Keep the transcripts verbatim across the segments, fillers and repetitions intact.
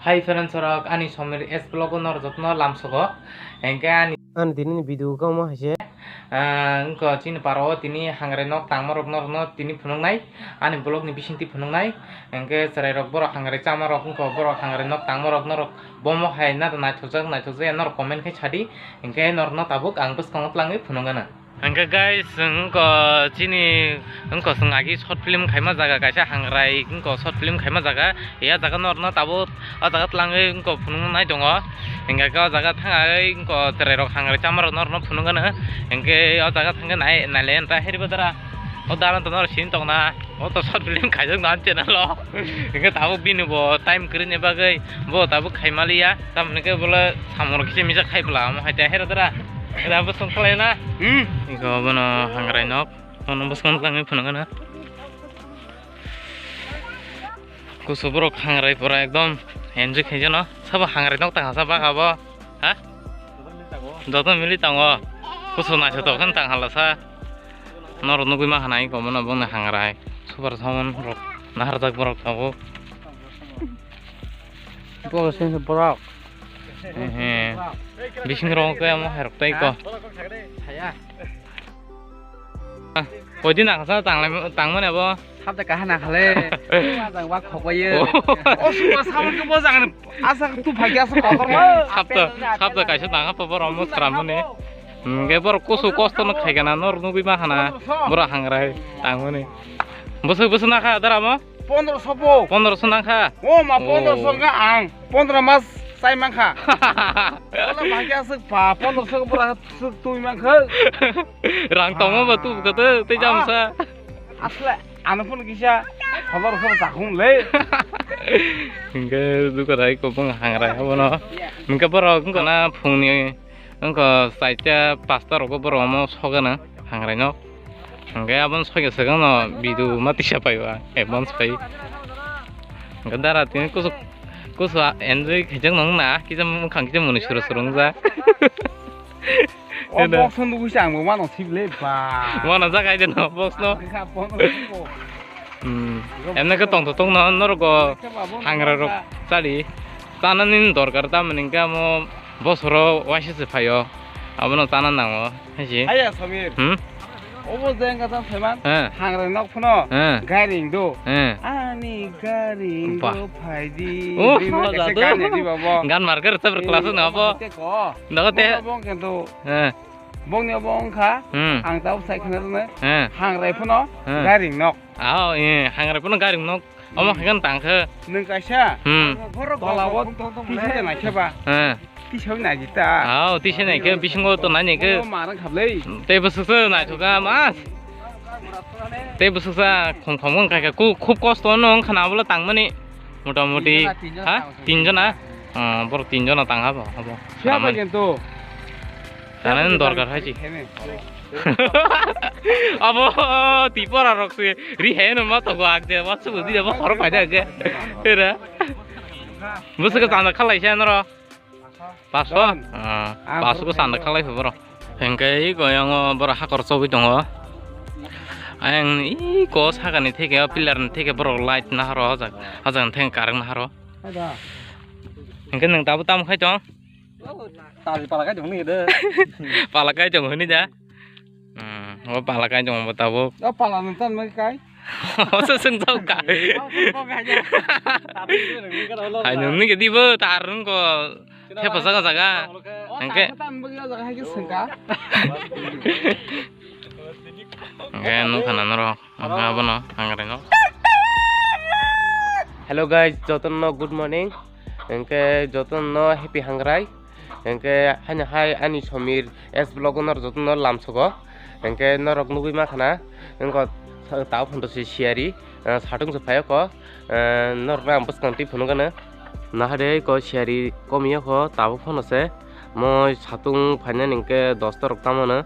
Hi friends rok, ani Somir S vlog o norok jotono lamsogo. Hingke ani Ani tini ni video kamo haise. Ah, wngkha chini para o tini hangrai nok tangma rok norokno tini phunuknai. Ani vlog ni bisingtwi phunuknai. Hingke chwrai rok borok hangrai chama rok wngkha borok hangrai nok tangma rok norok bomo hai na naithokjak naithokjak ya norok comment khai sadi. Hingke norokno tabuk ang bwskango twlangwi phunukgana. Hingke guys, wngkha chini wngkha chwng agi short film khaima jaga kaisa hangrai wngkha short film khaima jaga. Ya jaga norokno tabuk o jaga twlangwi wngkha phunuknai tongo. Hingke o jaga thangwi wngkha chwrai rok hangrai chama rok norokno phunukgana. Hingke o jaga thangkhe nai naile ta heri bodara. O dara to norok sini tongna. O to short film khaijak na channel o. Hingke tabuk bini bo time kwrwini bagwi bo tabuk khaimaliya. Tamoni khe bole samung rok kisa misa khai bwla amo hai ta hera dara. Hera bo song khlai na. Hmm. Iko bono hangrai nok. Ono bwskang tangwi phunukgana. Kusu borok hangrai pura ekdom enjoy khaijano. Sabo hangrai nok tangsa baka bo. Ha? Joto mili tango. Kusu naithotok khe tang halasa. Norok nugwi mankha na iko bono bongni hangrai. Super sound rok naharjak borok tabuk. Borok sini borok. Ehe. Bising rok khe amo herok tei ko. Koidin nang sa tang lai tang mane bo. Sabda kaha na khale. Majang wa khokbaye. Oh. O suba sabon ke bo jang asa tu phagi asa kotor ma. Sabda sabda kaisa tang apa bo romo sram mane. Hingke borok kusu kosto no khaikana nor nugwi mankha na borok hangrai tangmani. Bwswk bwswk nakha dara mo? Pondroso bo. Pondroso nangkha? O ma, oh, pondroso wngkha ang. Pondro mas chai mankha. Wala bhai khe aswk pa, pondroso bwrang aswk twi mankha. Rang tongma ba tu kata tei jamsa. Asle ano phun kisa. Khabar khabar takhum le. Hingke duka rai ko bung hangrai abono. Hingke borok wngkha na phungni. Wngkha chaita pasta rogo borok omo sogana hangrai no. Hingke aboni soge swkangno video ma tisa paiba advance pai. Hingke dara tini kusu kusu enjoy khaijak nang na kisa mukhang kisa muni suru suru wngjak. O box no nugui se ang bo mano sibile ba. Mano jagai de no box no. Kha phone ko. Hmm. Emne ke tong tong no norok hangrai rok chali. Tanani dorkar tamani hingke amo bosoro waisa se phaio. Abono tana nango, haisi. Aya Samir. Hmm? Obo je wngkha tang saiman. He. Hangrai nok phano. He. Gairing do. He. Ani gairing do phaidi. Oh. Di bo kaisa gan ni di babo. Gan marker tabra class no abo. Te ko. Nogo te. Bo kento. He. Bongni obo wngkha. Hmm. Ang tabo sai khna rwno. He. Hangrai phano. He. Gairing nok. Ao, e, hangrai phano gairing nok. Omo hai khe tang khe. Nwng kaisa. Hmm. Tola bo tisa de naikhe ba. He. Tisa wi naidi ta. Ao, tisa naikhe bisingo to nai naikhe. Omo marang khablei. Tei bwswk se naithoka mas. Tei bwswk sa khom khom wng kha khe ku-, khub kosto no wng kha na bwla tangmani. Mota moti. Tinjona, ha? Tinjona tang. Tinjona. Ah, borok tinjona tang ha bo, abo. Siapa kintu? Tanani dorkar hai si. Abo tipora rok se ri hai no ma to go ak de, wa su di abo khorok pai de ge. Era. Bwswk chanda khalai se noro. Paso? Ah, paso ko chanda khalai se boro. Hengke i goyango boro hakor chogwi tongo. Ayang i ko sakani theke o pillar ni theke borok light naharo hojak. Hojak theng karang naharo. Hengke nwng tabuk tamo khai tong? Tari pala kai tong ni de. Pala kai tong hini da. Hmm, o pala kai tong bo tabuk. O pala nang tan mai kai. O se sung tau ka. Hai nang ni ke di bo tar nang ko. Thepa jaga jaga. Hengke. Tan bo jaga hai ke sung ka. Hengke nung khana noro. Abono hangrai no. Hello guys, jotono good morning. Hengke jotono happy hangrai. Hengke haino hai ani Somir S vlog no jotono lamsogo. Hengke norok nugui makhana. Hengko tao phanto se siyari, ah, satung se phayoko. Ah, norok ang bwskang twi phunukgano. Nahade ko siyari komiyokho tabo phano se. Mo satung phainani hingke dosta rok tamano.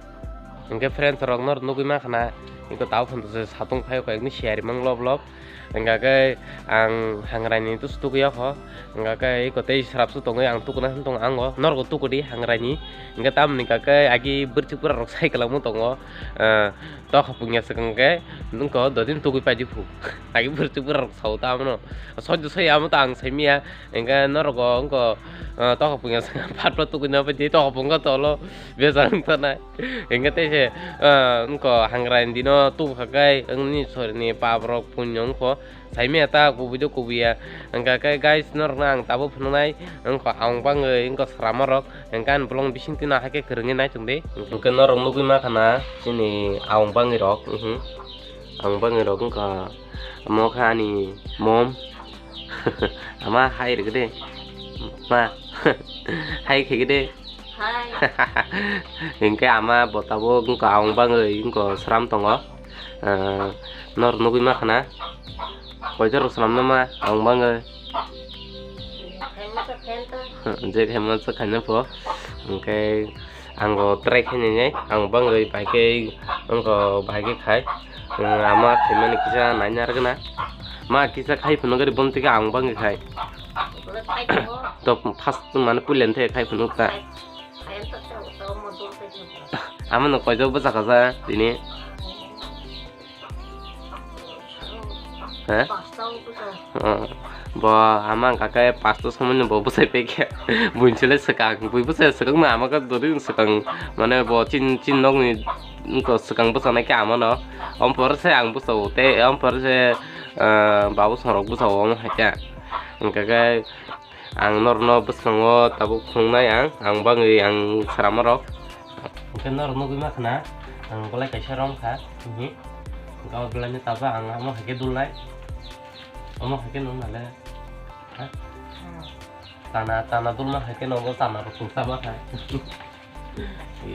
Hingke friends rok no nugui makhana. Iko tabo phano se satung phai kok ekni share mang lob lob. Hingkha khe ang hangrai ni tusu tukuya kho. Hingkha khe eko tei srapsu tongwi ang tukuna hwn tong ango. Norgo tukudi hangrai ni. Hingkhe tamoni hingkha khe agi bwrwchwk bwrarok sai kwlangma tongo. Ah, tokha pungya swkang khe wngkha dodin tukui paidi phu. Agi bwrwchwk bwrarok sao ta abono. Sojdo sai amo ta ang saimanya. Hingkhe norgo wngkha, ah, tokha pungya swkang phat phat tukui na paidi tokha pungkha tolo bejal wngtanai. Hingkhe tei se, ah, wngkha hangrai ni dino tukha khe wngni sorini paprok punyo wngkha. Saimanya ta kubui do kubuiya. Hingkha khe guys, norokno ang tabuk phunuknai, wngkha ang bangwi wngkha srama rok. Hingkhe ani vlog bisingtwi no haikhe kwrwngwi naichongdi. Hingkhe norok nugwi mankha na chini ang bangwi rok, mhm. Ang bangwi rok wngkha omo khe ani mom. Ama hai rwgwde. Ma. Hai khaigwde. Hai. Hingkhe ama bo tabuk wngkha ang bangwi wngkha sram tongo. Ah, nor nugwi mankha na? Koitor rok swnamna ma ang bangwi? Je khaima se khaina pho. Hwnkhe ang bo try khainai ang bangwi bai khe wngkha bai khe khai. Ama khaimani kisa naina rwgwna. Ma kisa khai phunukgwi bumtwi khe ang bangwi khai. To first mane puilani thai khai phunuk ta. Ama no koitor bwsa kasa tini. He? Pasta o bwsa. Oh, bo ama hwnka khe pasta somoi no bo bwsai pekya. Buini chwla swkang, bui bwsai swkang ma ama khe dori swkang. Mane bo chin, chin nokni wngkha swkang bwsa nai khe ama no. Om pore se ang bwsa o tei om pore se, ah, babu sorok bwsa o omo hai khe. Hwnka khe ang norno bwskango tabuk phunuknai ang, ang bangwi ang srama rok. Hwnkhe norok nugwi mankha na, ang bolai kaisa rom kha, mhm. Hwnkhe o belaino tabuk ang omo hai khe dulnai, omo hai khe nung nale, ha? Tana, tana dulma hai khe nogo tana rok chwng chama kha.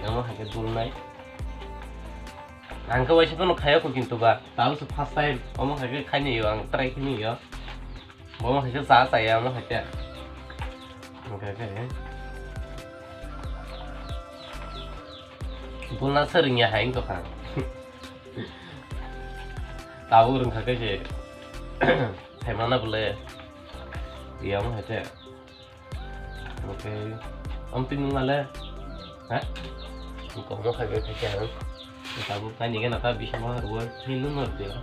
Omo hai khe dulnai. Ang khe waisa phano khaya kho kintu ba, tabuk se first time omo hai khe khainai o, ang try khainai o. Bo omo hai khe cha chaya, omo hai khe. Hwnkhe khe. Bulna se rwngya hai wngkha. Tabuk rwngkha khe se. Phaimana bole. Ya omo hai khe. Hwnkhe. Amtwi nung nale. Ha? Omo hai khe khe ang. Tabuk kaini gana ta bisingo rwui. Hinwi nung nang dia.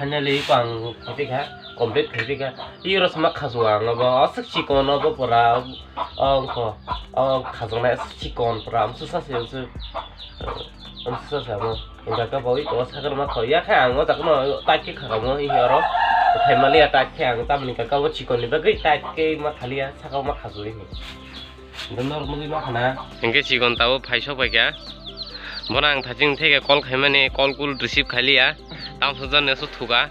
Finally, ko ang khaipikha, complete khaipikha. Iro sama khaju ang abo, aswk chikon abo pura, o wngkho, o khajaknai aswk chikon pura, amswk sa se, amswk, amswk sa se amo. Wngkha khe bo iko sakar ma khoi, ya khe ang o jaga no tight khe khakamo, hihi oro. Khaimaliya tight khe ang, tamoni kaka bo chikon ni bagwi tight khe ma khaliya, saka o ma khaju hihi. Norok nugwi mankha na. Hwnkhe chikon tabuk phai sok phaikha. Bono ang thaching theke call khaimani, call kul receive khailiya. Tamsajani aswk thuka.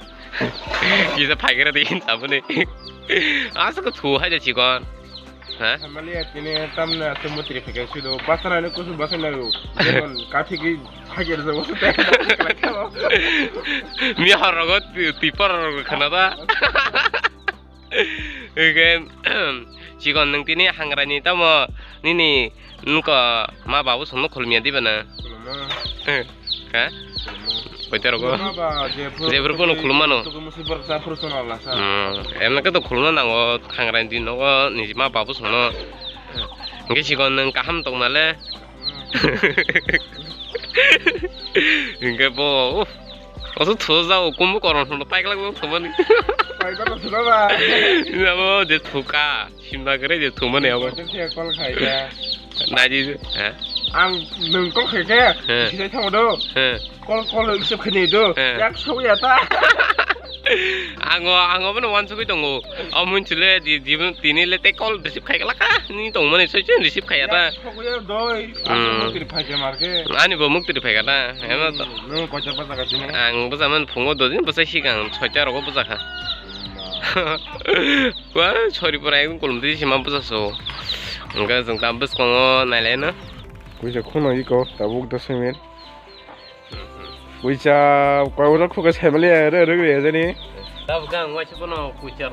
Kisa phaikhera di tabuni. Aswk thu hai de chikon. Ha? Khaimaliya tini tamni aswk mutri phaikha sudo. Basarani kusuk basai nago. Jemon kathigwi phaikhera jago. Mihar rogo twi-, twipor rogo khana da. Hwnkhe, chikon nwng tini hangrai ni tamo nini nokha ma babu songno khulumya diba na? Khulumo. Ha? Khulumo. Koita rogo? Khulumo ba, jephru jephru bono khulum mano. Tuku musi borok sa phuru sono la sa. Hmm, emne khe to khulumna nango hangrai ni nogo niji ma babu songno. Hwnkhe chikon nwng kaham tong nale? Hwnkhe bo, uff, oso thujao, kumbu koron hwnwi paiklak thumani. Paiklak thumani ba. Abo je thuka, simna gre je thumani abo. Kotor khe call khaika. Naidi, ha? Ang nwng call khaikhe, he, sisai thango do. He. Call, call receive khaini do. He. Yak sok ya ta. Ango, ango bono wansugwi tongo. O munsile di, di, tini le te call receive khai kala ka. Ni tong mani soi soi receive khai ata. Yak sok ya doi. Hmm. Ang mukti phai ke mar ke. Ani bo mukti phai kata. Ema to. Hmm, nwng kocha basa ka tini. Ang basa man phungo do din basa sikang soita rogo basa kha. Hmm. Wa, sorry pura ekdom kolom twi sima basa so. Hwnkhe chwng tam bwskango nailaino. Kuisa khuna iko tabuk da swimming. Kuisa koi ura khuka family re re re jani. Tabuk ang waisa bono kuisa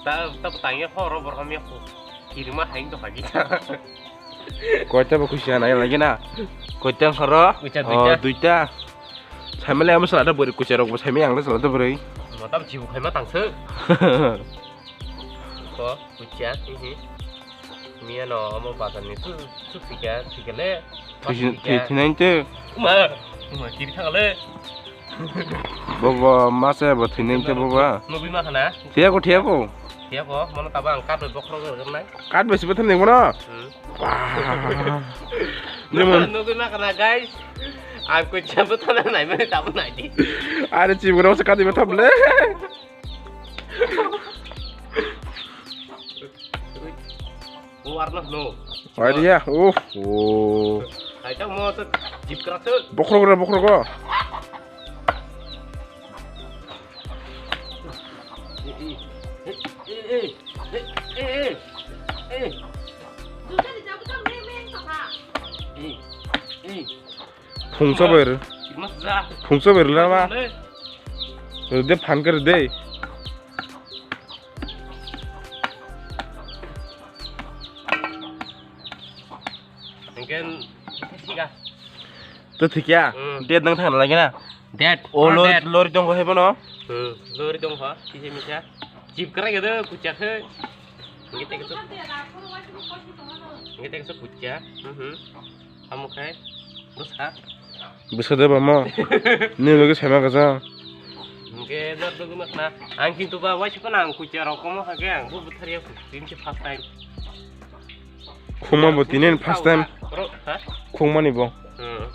ta ta tangya horo borham ya khu. Kirima hain to hagi. Koita bo kuisa nai lagi na. Koita horo? Kuisa Oh, duita. Duita. Family amo sala da bori kuisa rok bo family ang da sala da bori. Motam chibu khaima tangse. Ko kuisa hihi. Miya no amo bazar ni tu tu pika pika le. Thwi thwi nai te. Ma ma kiri thang le. Bobo masa bo thwi nai te bobo. Nugui ma khana. Thiya ko thiya ko. Thiya ko mano taba ang kat bai bokhro nai. Kat bai sibo thang nai mano. Hmm. Wah. Nugui ma khana guys. Ang kuisa bo thana nai mani tabo nai di. Are chibu rok se kat bai thap le. O arno no. Wai dia. Uff. Oh. Ai tak mo tak jip kerak tu. Bokrok ra bokrok ko. Eh eh eh eh eh eh eh. Dusa di jabu tak meng meng tak ha. Eh eh. Phungsa ber. Mas ja. Phungsa ber lama. Le. Rede phan kar de. Engken siga. To thikya. Hmm. Date nang thang lagi na. Date. O Oh, lor date. Lor dong ko hebo no. Hmm. Lor dong ko. Kisa misa. Jip kara gede kuchak he. Ngitek so. Ngitek so kuchak. Hmm. Amo khai. Bwsa. Bwsa de bamo. Ni loge sema kaja. Hingke dor dogi makna. Ang kintu ba waisa pana ang kucha rok komo hake ang bo buthar ya tin se first time. Khungma bo tinin first time. Ro, ha? Khungmani bo. Hmm.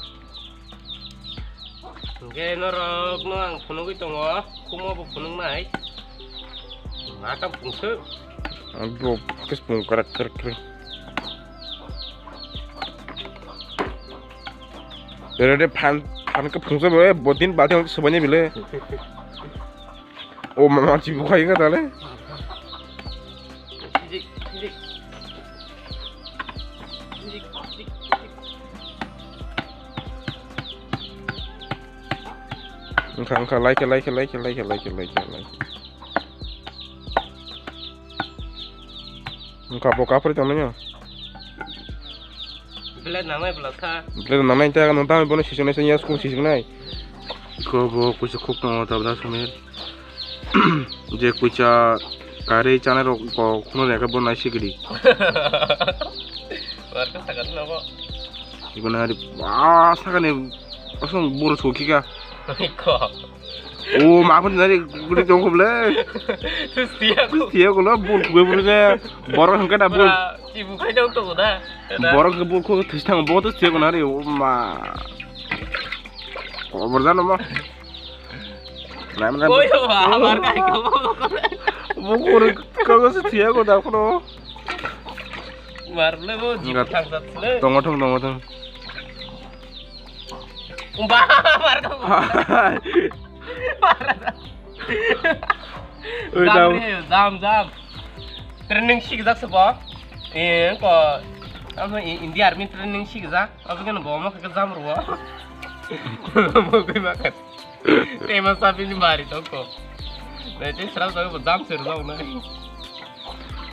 Hingke norok no ang phunugui tongo. Khungma bo phunuk nai. Mata pungse. Ang bo kes pung karak karak karak. Ere de phan phan ke phungsa bo, eh, botin balti ang sobanya bile. O mama chi bukhai ka tale. Engkha engkha like like like like like like like. Engkha bo kapri tong nyo. Blade nangnai bwlasa. Blade nangnai ta no ta bono sisongnai sa ya school sisongnai. Ko bo kuisa khuk tongo tabla sumir. Je kuisa kari chanai rok ko khunu rega bo nai sigiri. Warka sagat na bo. Ibo na hari ba sakani asong boro sokika. Ko. O ma phun nari guri tong khoble. Tus tiya ko. Tus tiya ko lo bol khube bol je. Borok hangke da bol. Pura chibu khai jao to da. Borok ke bol kho this thang bo tus tiya ko nari o ma. Ko bor jano ma. Nam nam. Oi ba amar kai ko. Bo ko ko ko se tiya ko da ko. Mar le bo ji thang sat le. Tongo thong tongo thong. Ba, mar ka. Oi, jam dam. Re, jam, jam. Training sikjak se bo. Eh, ko, amo i-, India Army training sikjak. Abo keno bo mo ka jam ro. Mo goi ma ka. Te ma sabi ni mari to ko. Re, te sra to bo jam se ro na.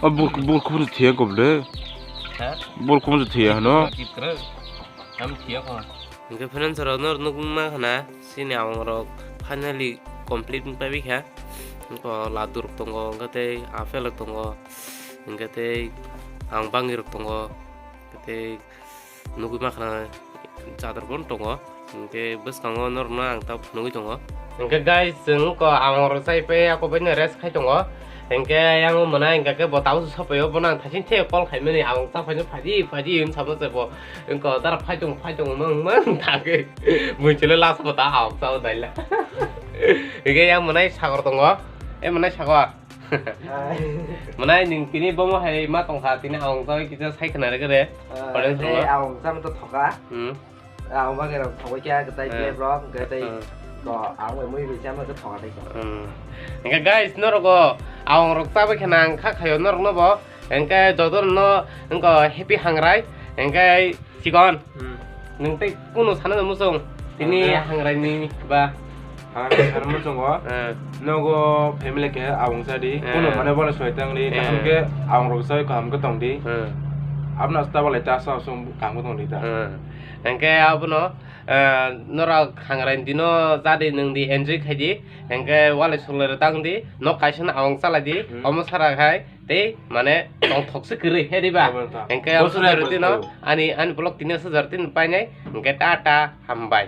O bur, bur khubur thiya ko ble. Ha? Bur khubur thiya no. Jip kre. Am thiya ko. Hingke friends rok no nukma khana chini awang rok finally complete wngpai kha. Hingke ladu rok tongo, hingke tei apple rok tongo, hingke tei ang bangwi rok tongo, hingke tei nugui ma khana chador bo tongo, hingke bwskango norokno ang ta phunugui tongo. Hingke guys, chwng ko awang rok chai pai ako baino rest khai tongo. Hingke yang mwnai hingke bo tabuk sopaio bono ang thaisin the call khaimani awang ta phaino phaidi phaidi hin sabo se bo. Wngkha dara phaitung phaitung wngma wngma thangwi. Muichwlwi last bo ta awk chao daila. Hingke yang mwnai sagor tongo. E mwnai sagor. Mwnai nwng tini bomo hai ma tongkha tini awk chawi kisa sai khna rwgwi de. Audience rokno. Awk chama to thoka. Hmm. Awk bagwi rok thogwi kha kwtai khe borok hwnkhe tei ko awk bai mui bai chama to thoka tei. Hmm. Hingke guys norok o awk rok chabai khna ang kha khaio norokno bo. Hingke joto no wngkha happy hangrai. Hingke chikon. Hmm. Nwng tei kunu sana muchung. Tini hangrai ni ba. Hangrai sana muchung o. Hmm. Nogo family ke abang sadi. Hmm. Kunu mane bole soi tang di. Hmm. Kaham ke abang rok soi kaham ke tong di. Hmm. Abna sta bole ta sa song kaham ke tong di ta. Hmm. Hingke abono, eh, norok hangrai dino jadi nwng di enjoy khai di. Hingke walai sulai tang di. Nok kaisa na abang chalai di. Hmm. Omo sara khai. Tei mane tongthok se kwrwi he diba. Abo ta. Hingke o Bosor hai sujaro tino bosor. Ani, ani vlog tini sujaro tini painai. Hingke ta ta hambai.